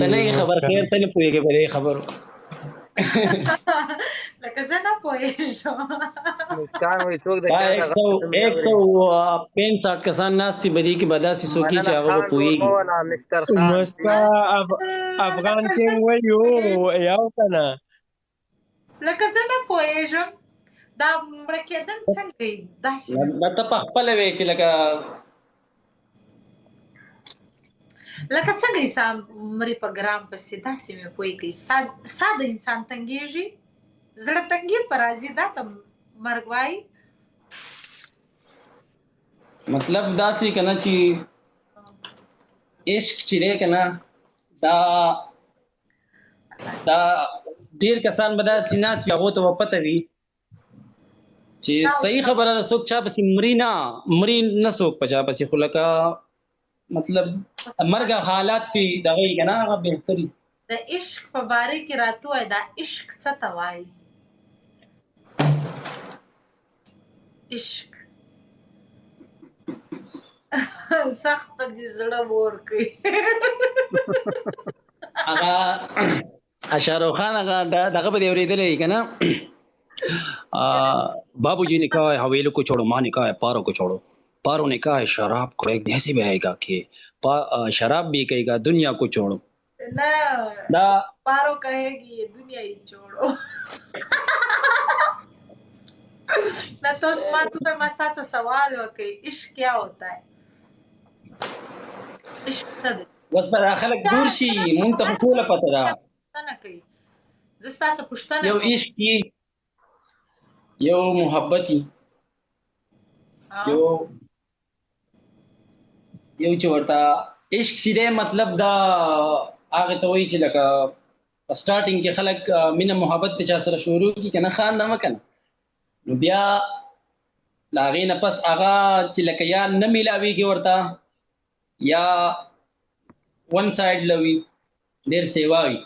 ته نه وای یې خبر، مسکان. خیر، ته نه پوهېږې په دې خبرو. لکه زه نه پوهېږم. مسکان وای څوک د دا چا د ایک غږ سو نوم ایک اوري. سو 65 کسان ناست دي، په دې کې به داسې څوک وي چې مننه هغه به خان رور پوهېږي. مه وله مستر خان. مسکا افغان لکه زه کینګ وای یو یو کنه. لکه زه نه پوهېږم دا مړه کېدل څنګه وي داسې. دا ته په خپله وې چې لکه لکه څنګه انسان مري په ګرام پسې، داسې مې پوه کوي. ساده انسان تنګېږي، زړه تنګي پر راځي، دا ته مرګ وایي. مطلب داسې کنه چې عشق چې دی کنه، دا دا ډیر کسان به داسې ناست وي، هغو ته به پته وي چې صحیح خبره ده. څوک چا پسې مري نه، مري نه څوک په چا پسې، خو لکه مطلب مرګ حالات کې دغه یې کنه هغه بهتري. د عشق په باره کې راته ووایه، دا عشق څه ته وایي؟ عشق سخت دې زړه ور کوي. هغه اشارو خان هغه دغه به دې اورېدلی وي کنه، बाबू जी ने कहा है हवेली को छोड़ो, माँ ने कहा है पारो को छोड़ो, पारो ने कहा है शराब को, एक दिन ऐसे भी आएगा कि शराब भी कहेगा दुनिया को छोड़ो। نه دا پارو کہے گی یہ دنیا ہی چھوڑو۔ نه ته اوس ما ته ما ستا څه سوال وکړ، عشق کیا ہوتا ہے؟ عشق څه دی؟ اوس به دا خلک دور شي، مونږ ته خو ټوله پته ده. پوښتنه کوي، زه ستا څه پوښتنه یو کوم. عشق یې، یو محبت یې، یو یو چې ورته عشق چې دی، مطلب دا هغه ته وایي چې لکه په سټارټینګ کې خلک مینه محبت ته چا سره شروع کی کنه، خان ده مکنه، نو بیا له هغې نه پس هغه چې لکه یا نه میلاویږي ورته یا ون سایډ لوي، ډیر سیوا وي،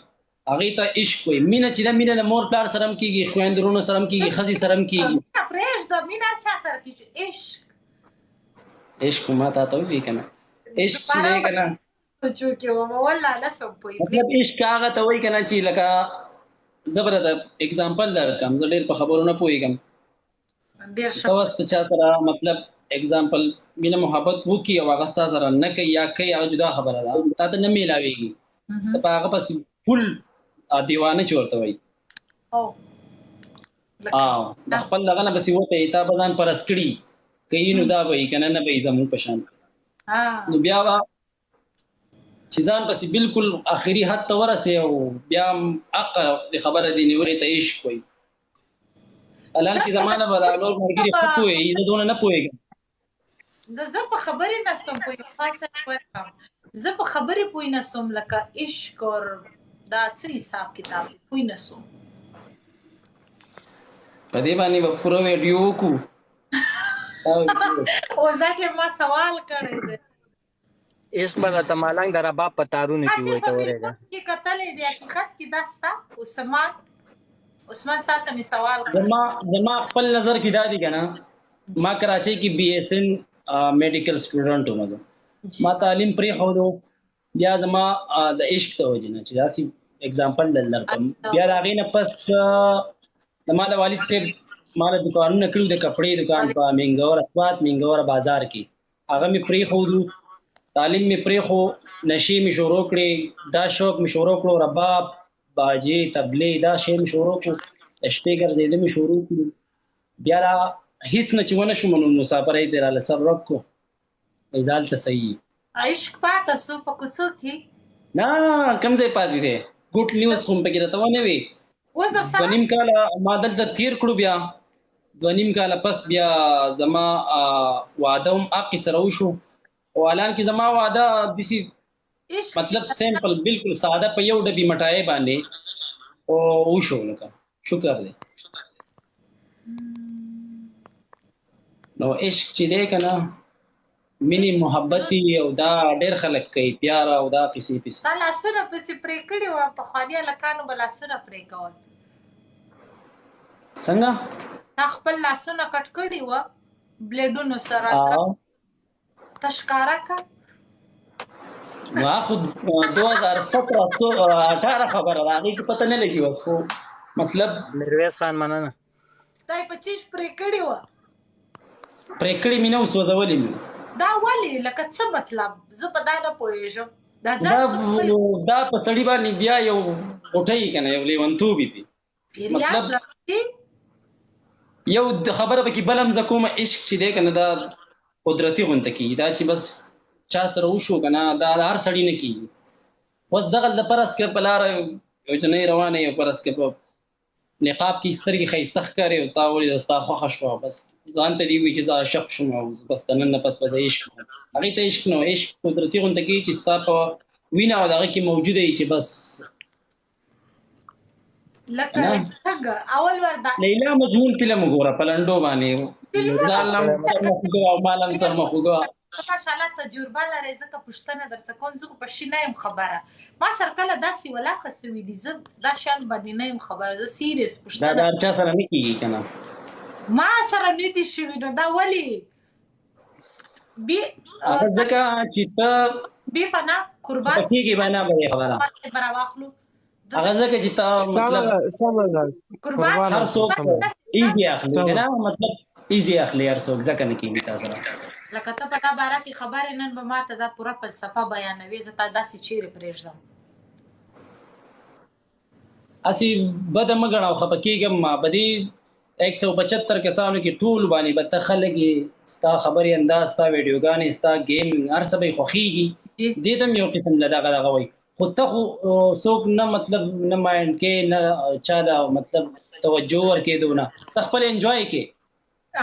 هغې ته عشق وایي. مینه چې ده، مینه له مور پلار سره هم کېږي، خویندو وروڼو سره هم کېږي، ښځې سره هم کېږي. مینه پرېږده، مینه هر چا سره کېږي. عشق عشق خو ما تا ته وویل که نه، عشق چې دی که نه، سوچو کې وم والله نه سم پوه. مطلب عشق هغه ته وایي که نه چې لکه زه به درته اگزامپل درکړم، زه ډېر په خبرو نه پوهېږم. ډېر ښه. ته اوس ته چا سره مطلب اگزامپل مینه محبت وکړي او هغه ستا سره نه کوي یا کوي، هغه جدا خبره ده، تا ته نه میلاویږي، ته په هغه پسې فل دیوانه چې ورته وایي او د خپل دغه نه پسې وته، تا به ځان پرس کړي کوي، نو دا به یې که نه، نه به یې زموږ په شان. نو بیا به چې ځان پسې بالکل آخري حد ته ورسې او بیا حق د خبره دی نیولې ته عشق وایي. الان کې زمانه به دا نور ملګري ښه پوهېږي، زه دونه نه پوهېږم. زه په خبرې نه سم پوه، خاصه ورکم، زه په خبرې پوه نه سم، لکه عشق اور دا څه حساب کتاب دی، پوه نه سم. په دې باندې به پوره ویډیو وکړو. اوس دا ټیم ما سوال کړی دی. عشق به راته مالنګ د رباب په تارونو کې تاسې وای په ته ورېږه. فلمونو کې کتلی دی، حقیقت کې دا ستا؟ عثمان، عثمان ستا څه مې سوال کړی. زما خپل نظر کې دا دی کنه، ما کراچۍ کې بي اس ان میډیکل سټوډنټ وم، زه ما تعلیم پرېښودو، بیا زما د عشق د وجې نه چې داسې اگزامپل درکړم، بیا د هغې نه پس زما د والد صاحب ما له دکانونه کړي، د کپړې دکان په مینګور سوات مینګور بازار کې، هغه مې پرېښودو، تعلیم مې پرېښو، نشې مې شروع کړې، دا شوق مې شروع کړو، رباب باجې تبلې دا شی مې شروع کړو، د شپې ګرځېده مې شروع کړو، بیا را هیڅ نه چې ونه شوم، نو مسافرۍ ته راله سر ورک کړو، وایي ځه هلته صحیح. عشق پاته سو په کوڅو کې؟ نه، کوم ځای پاتې دی، ګډ نیوز خو مې پکې راته ونه وي. اوس در سره 2.5 کاله ما دلته تیر کړو، بیا 2.5 کاله پس بیا زما واده هم هغې سره وشو، خو الان کې زما واده داسې عشق مطلب سمپل بالکل ساده په یو ډبي مټای باندې او وشو، لکه شکر دی. نو عشق چې دی که نه، مینې محبت او دا ډېر خلک کوي پیار او دا قصې پسې. تا لاسونه پسې پرې کړي وه؟ پخواني هلکانو به لاسونه پرې کول. څنګه؟ تا خپل لاسونه کټ کړي وه بلیډونو سره؟ ته ښکاره که. نو خو 2017 18 خبره ده، هغې کې پته نه لګي اوس خو مطلب. میرویس خان مننه. دا یې په چیش پرې کړې وه؟ پرې کړې مې نه وه، سوځولې مې. دا ولې؟ لکه څه مطلب؟ زه په دا نه پوهېږم. دا دا ځان دا په سړي باندې بیا یو غوټۍ که نه، یو لیونتوب دی. پیریان مطلب راځي. یو د خبره پکې بل هم زه کومه، عشق چې دی که نه دا قدرتي غونته کېږي. دا چې بس چا سره وشو که نه، دا هر سړي نه کېږي. اوس دغلته فرض که په لاره یو جنۍ روانه یو، فرض که په نقاب کې سترګې ښایسته ښکاري او تا ولیده، ستا خوښه شوه، بس ځان ته دې وي چې زه عاشق شوم او بس د نن نه پس به زه عشق کوم. هغې ته عشق نه، عشق قدرتي غونته کېږي چې ستا په وینه او دغه کې موجوده وي چې بس. لکه نه څنګه اول ور دا لیلا مجنون فلم وګوره په لنډو باندې، ځان لم سر مخ او مالم سر مخ وګوره. ماشاءالله تجربه لرې، ځکه پوښتنه درڅخه کوم. زه خو په شي نه یم خبره، ما سره کله داسې ولاکه سوي دي، زه دا شیان باندې نه یم خبره، زه سیریس دا پوښتنه. د هر چا سره نه کېږي که نه. ما سره نه دي شوي، نو دا ولې بی هغه ځکه چې ته بی فنا قربان پکېږي به نه به خبره. به راواخلو. هغه ځکه چې ته مطلب سمه ده. قربان قربان هر څوک سمه ده. ایزي اخلي سمه. که نه، مطلب ایزي اخلي هر څوک، ځکه نه کېږي تا سره. لکه ته په دا باره کې خبرې، نن به ماته دا پوره فلسفه بیانوې، زه تا داسې چیرې پرېږدم؟ هسې بده مه ګڼه او خفه کېږم ما. په دې 175 کسانو کې ټول باندې به ته ښه لګې، ستا خبرې انداز، ستا ویډیوګانې، ستا ګیم، هر څه به یې خوښېږي. دې ته هم یو قسم له دغه دغه وایي، خو ته خو څوک نه مطلب نه ماینډ کې نه چا له مطلب توجه ورکې، دونه ته خپل انجوای کې.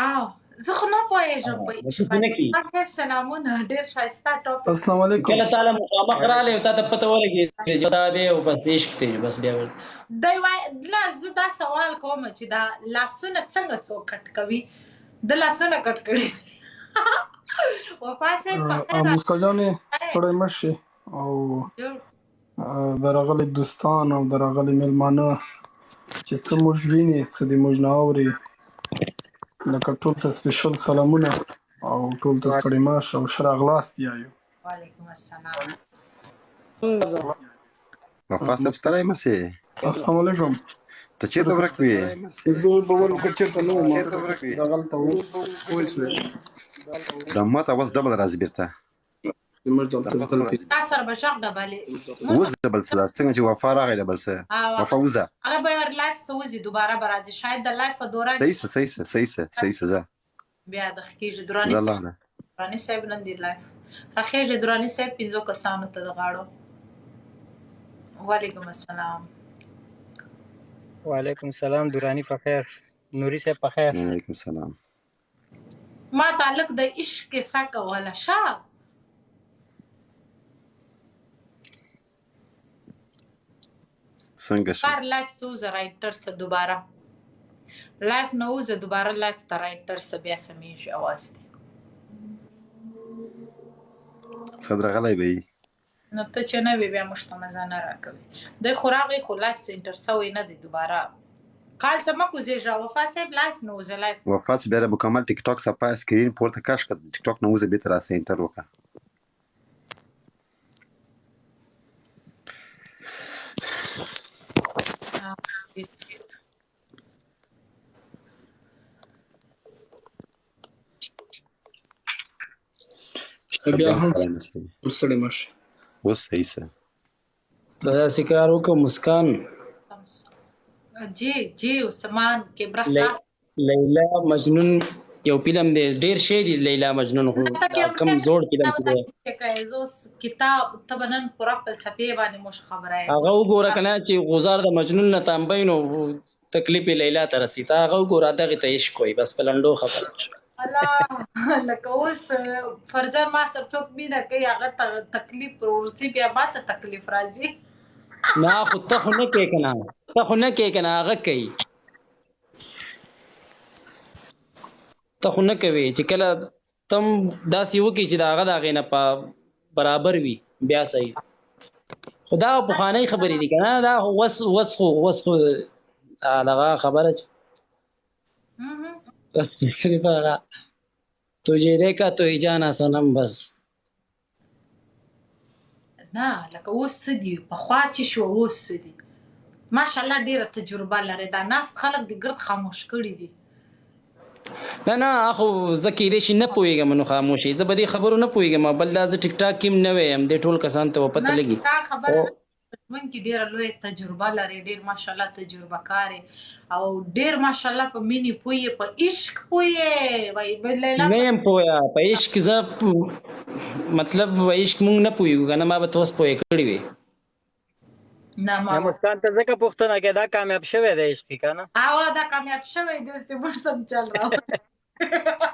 آو زه خو نه پوهېږم په عشق داسې نه باندې. کېږي. ما صاحب سلامونه، ډېر ښایسته ټاپک. السلام علیکم. کله تاله مخامخ راغلی او تا ته پته ولګېده چې دا دی او بس عشق دی، بس بیا ورته دی وای نه. زه دا سوال کوم چې دا لاسونه څنګه څوک کټ کوي؟ د لاسونه کټ کړي. وفا صاحب په خیر. موسکا جانې، ستړی مه شې او جوړ. درغلي دوستان او درغلي میلمانه چې څه موږ ویني، څه دې موږ نه اوري، لکه ټول ته سپیشل سلامونه او ټول ته ستړی مه شه او ښه راغلاست یایو. وعلیکم السلام. وفا صاحب، ستړی مه سې. السلام علیکم. ته چېرته ورک وې؟ زه به ورکه چېرته نه وم، دغلته وم. وای د ماته اوس ډبل راځي بیرته. زموږ دلته زدل. تا سره به ږغ ډبلې. اوس ډبل څه ده؟ څنګه چې وفا راغی ډبل څه. وفا وځه. هغه به ور لایف څه وځي، دوباره به راځي شاید د لایف په دوران. صحیح څه، صحیح څه، صحیح څه، صحیح څه، ځه. بیا د خکېږي دراني ځه صاحب. لاړه. دراني صاحب نن دی لایف راخېږي. دراني صاحب پنځو کسانو ته د غاړو. وعلیکم السلام. وعلیکم السلام درانی، په خیر؟ نوري صاحب په خیر؟ وعلیکم السلام. ما تعلق د عشق کیسه کوله ښه. څنګه شو؟ بار لایف څو زره انټر څه، دوباره لایف نه وځه، دوباره لایف ته را انټر څه، بیا سمېږي اواز دی. څه درغلی به یې. نو ته چې نه وې بیا موږ ته مزه نه راکوي. دی خو راغی خو لایف سینټر سوی نه دی. دوباره کال څه مه کوزېږه وفا صاحب، لایف نه وځه لایف. وفا چې بیا مکمل ټیک ټاک صفحه سکرین پورته کش کړه، ټیک ټاک نه وځه، بیرته راسه انټر وکړه. بیا هم ستړی مه شې. اوس صحیح څه. ته داسې کار وکړه مسکان. جی جی عثمان، کیمره خلاص. لیلا مجنون یو فلم دی، ډیر شی دی لیلا مجنون، خو ته دا کم زوړ فلم دی. کې زه اوس کتاب ته به نن پوره فلسفې باندې موږ خبره یې. هغه وګوره که نه چې غزار د مجنون نه تنبی نو تکلیف یې لیلا ته رسي. ته هغه وګوره، دغې ته عشق وایي، بس په لنډو خبره. الله، لکه اوس فرضاً ما سره څوک مینه کوي، هغه ته تکلیف ورځي، بیا ما ته تکلیف راځي. نه خو ته خو نه کوې که نه، ته خو نه کوې که نه، هغه کوي، ته خو نه کوې. چې کله تم داسې وکړي چې د هغه د هغې نه په برابر وي بیا صحیح. خو دا پخوانۍ خبرې دي که نه، دا خو وس وس خو وس خو دغه خبره چې بس صرف هغه تجھے دیکھا تو ہی جانا سنم بس. نه لکه اوس څه دي، پخوا چې شو اوس څه دي. ماشاءالله ډیره تجربه لري، دا ناست خلک دې ګرد خاموش کړي دي. نه نه، خو زه کېدای شي نه پوهېږم نو خاموش یې، زه به دې خبرو نه پوهېږم. بل دا زه ټیک ټاک کې هم نوی یم، دې ټول کسان ته به پته نه لګي. دا خبره خو نه، په ژوند کې ډیره لویه تجربه لري، ډیر ماشاءالله تجربه کار یې او ډیر ماشاءالله په مینې پوه یې، په عشق پوه یې. وایي به لیلا نه یم پوه په عشق، زه مطلب په عشق مونږ نه پوهېږو که نه ما به ته اوس پوه کړي وي. نه ما نه مسکان ته ځکه پوښتنه کوي، دا کامیاب شوی دی عشق کې که نه؟ هوا دا کامیاب شوی دی، اوس دې موږ ته هم چل راوړ.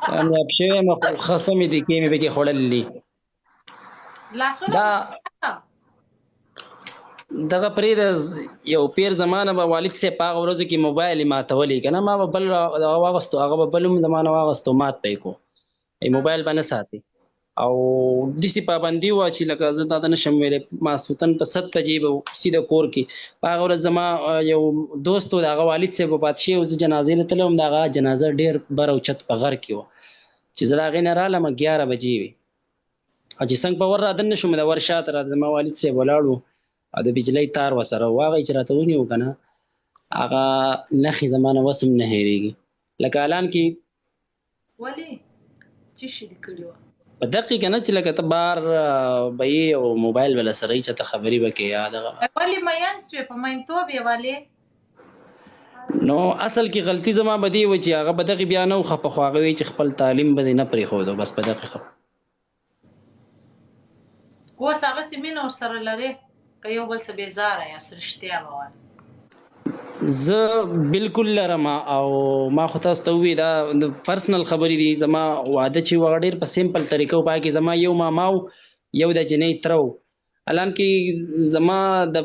کامیاب شوی یم خو ښه سمې دي کې مې پکې خوړلي دي. لاسونه دا دغه پرې د یو پیر زمانه به والد صاحب په هغه ورځو کې موبایل یې ماتولې که نه، ما به بل دغه واغستو، هغه به بل هم زمانه واغستو، مات به یې کو، ای موبایل به نه ساتي. او داسې پابندي وه چې لکه زه تا ته نه شم ویلی، ماسوتن په 7 بجې به سیده کور کې. په هغه ورځ زما یو دوست و، د هغه والد صاحب وفات شوی و، زه جنازې له تللی وم، د هغه جنازه ډېر بر او چت په غر کې وه. چې زه د هغې نه رالم 11 بجې وې، او چې څنګه په ور رادننه شوم، د ور شاته راته زما والد صاحب ولاړ و او د بجلۍ تار ورسره و، هغه یې چې راته ونیو که نه، هغه نښې زما نه اوس هم نه هېرېږي. لکه الان کې ولې څه شي دې کړي وه؟ په دقې که نه چې لکه ته بار به یې او موبایل به له سره یې، چاته خبرې به کوې یا دغه به. ولې میین سوې؟ په مینتوب یې ولې؟ نو اصل کې غلطي زما به دې وه چې هغه به دغې بیا نه و خفه، خو هغه وایي چې خپل تعلیم به دې نه پرېښودو، بس په دغې خفه. اوس هغسې مینه ورسره لرې که یو بل څه بېزاره یاست؟ رښتیا به وایې. زه بالکل لرم، او ما خو تاسو ته ووی دا د پرسنل خبرې دي. زما واده چې و هغه ډېر په سمپل طریقه و، په هغه کې زما یو ماما و، یو د جنۍ تره و. الان کې زما د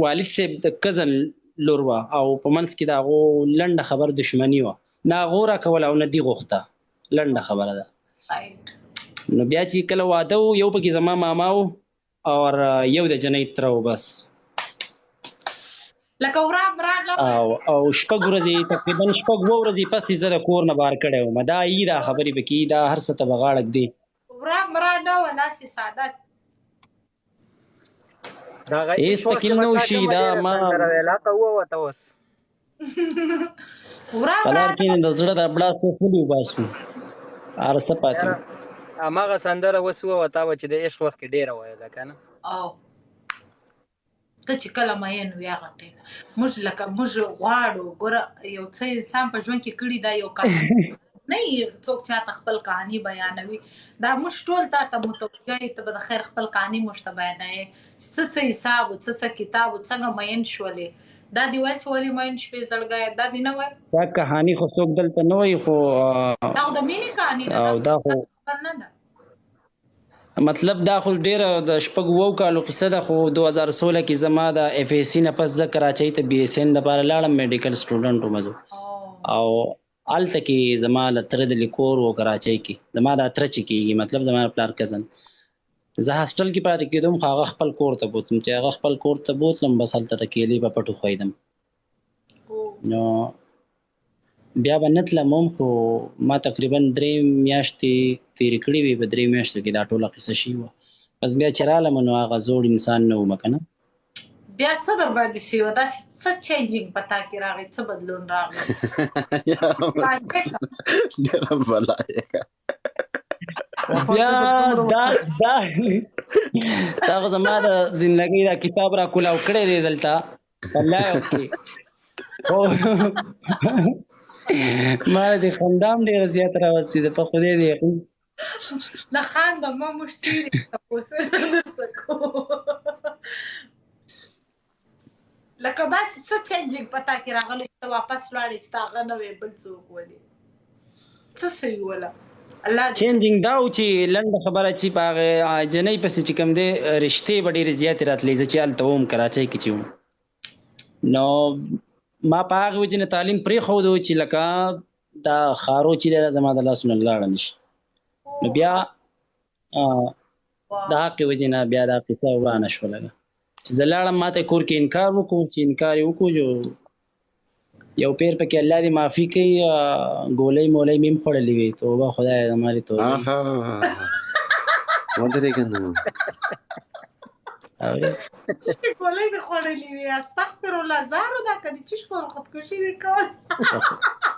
والد صاحب د کزن لور وه، او په منځ کې د هغو لنډه خبر دښمني وه، نه هغو راکوله او نه دي غوښته، لنډه خبره ده. نو بیا چې کله واده و، یو پکې زما ماما و او یو د جنۍ تره و، بس. لکه ورا مرا نه او او شپږ ورځې، تقریبا شپږ اووه ورځې پس یې زه د کور نه بار کړی وم. دا یي دا خبرې پکې دا هر څه ته به غاړه ږدي. ورا مرا نه وه، داسې ساده. دغه هیڅ عشق وخت پکې کې به نه تا وشي. کومه دا ډېره ما سندره ویله، هغه ووته اوس. ورا په مرا لار کې د زړه د بړاس ولې وباسو، هر څه پاتې یاره وو. هماغه سندره اوس ووته به چې د عشق وخت کې ډېره ویله که نه؟ او ته چې کله مین وي هغه ټایم موږ لکه موږ غواړو، ګوره یو څه انسان په ژوند کې کړي، دا یو کار نه یي څوک چاته خپل کهانی بیانوي، دا موږ ټول تا ته متوجه یې، ته به د خیر خپل کهانی موږ ته بیانوې چې څه څه حساب و، څه څه کتاب و، څنګه مین شولې. دا دې ویل چې ولې مین شوې زړګیه، دا دې نه ویل؟ دا کهانی خو څوک دلته نه وایي، خو دا خو د مینې کهانی ده، او دا دا خو خبر نه ده. مطلب دا خو ډیره د شپږ اوو کالو قصه ده. خو 2016 کې زما د اف ای سی نه پس زه کراچۍ ته بي اس ان لپاره لاړم، میډیکل سټوډنټ وم زه، او هلته کې زما له تره د لیکور و کراچۍ کې، زما د تره چې کېږي، مطلب زما د پلار کزن، زه هاسټل کې پاتې کېدم، خو هغه خپل کور ته بوتلم. چې هغه خپل کور ته بوتلم، بس هلته د کیلې په پټو ښویدم. نو بیا به نه تلم هم، خو ما تقریبا 3 میاشتې تېرې کړې وې، په 3 میاشتو کې دا ټوله قصه شوې وه. بس بیا چې رالم نو هغه زوړ انسان نه وم که نه. بیا څه در باندې سوي وه؟ داسې څه چینجینګ په تا کې راغی، څه بدلون راغی؟ ډېره بلا یې. وفا بیا صاحب دومره دا دا دا خو زما د زندګۍ دا کتاب را کولاو کړی دی دلته په لایو کې، خو ما دې خندا هم ډېره زیاته راوستې ده، په خدای دې یقین. نه خانده ما، موږ سیرې تپوسونه درڅه کوو. لکه داسې څه چینجینګ په تا کې راغلی چې ته واپس لاړې، چې تا هغه نه وې بل څوک ولې، څه سوي وله؟ الله دې چینجینګ دا و چې لنډه خبره چې په هغه جنۍ پسې چې کوم دی رشتې به ډېرې زیاتې راتلې. زه چې هلته وم کراچۍ کې چې وم، نو ما په هغې وجې نه تعلیم پرېښودو چې لکه دا خارو چې دی دا زما د لاسو نه لاړه نه شي. نو بیا د هغې وجې نه بیا دا قصه ورانه شوله. چې زه لاړم ما ته کور کې انکار وکړو، چې انکار یې وکړو، یو پیر پکې الله دې معافي کوي، ګولۍ مولۍ مې هم خوړلې وې، توبه خدای زما دې توبه. ودرېږه نو. اورې چې ګولۍ دې خوړلې وي؟ استغفر الله، زارو دا که دې چش کول، خودکشي دې کول.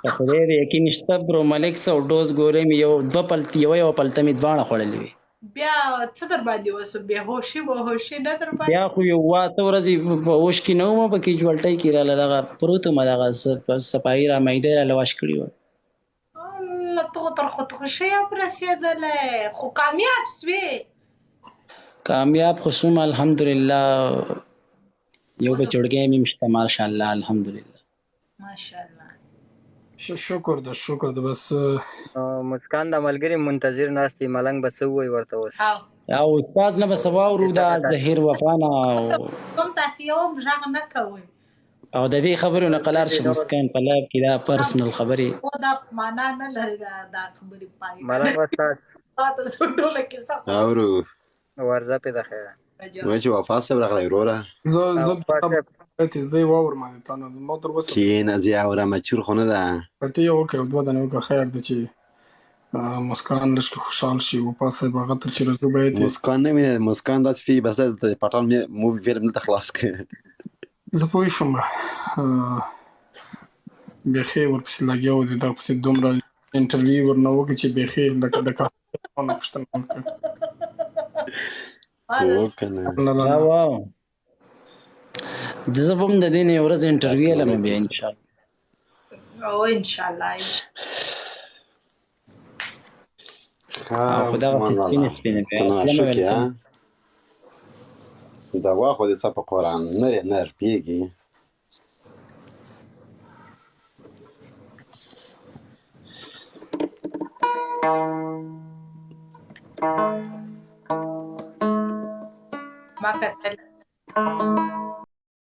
په خدای دې یقین شته برو ملک سو ډوز ګولۍ مې یو دوه پلت، یوه یوه پلته مې دواړه خوړلې وي. بیا څه در باندې وسو؟ بېهوشي بهوشي نه در باندې؟ بیا خو یو واته ورځې په هوش کې نه وم، پکې جوړټۍ کې راله دغه پروت وم، دغه صفایي را میده راله واش کړي وه. الله، ته خو تر خودکشۍ هم رسېدلی، خو کامیاب سوې؟ کامیاب خو سوم الحمدلله، یو بچوړګی مې هم شته ماشاءالله الحمدلله. ماشاءالله. شکر ده، شکر ده بس. مسکان د ملګری منتظر ناست دی، ملنګ به څه ووایي ورته اوس؟ او استاد نه به څه واورو دا ظهیر وفا نه او کوم تاسې یو هم غږ نه کوئ. او د دې خبرو نه قلار شه مسکان، په لایف کې دا پرسنل خبرې خو دا معنا نه لري، دا دا خبرې پای ملنګ استاد پاته څو ټوله کیسه اورو. ورځه پې د خیره. وای چې وفا صاحب راغلی وروره. زه زه زه یې واورم تا نه، زما تر اوسه کښېنه، زه یې اورم، چور خو نه ده. ته یې وکړه، دوه دانې وکړه، خیر ده چې مسکان لږ خوشحال شي. وفا صاحب هغه ته چې راځو باید مسکان نه ویني، مسکان داسې فی بس د پټان مووي فلم دلته خلاص کړ. زه پوه شوم، بیخي ورپسې لګیا و، د دغه پسې دومره انټرویو ورنه وکړه چې بیخي لکه د کارونه پوښتنه وکړه. وکنه واو، زه به هم د دې نه یوه ورځ انټرویو لم بیا ان شاء الله. او ان شاء الله. او خو دغسې سپینې سپینې بیا اسلم ویلکم. دا وا خو دې څه په قرآن نر نر پیږي. ما کتل.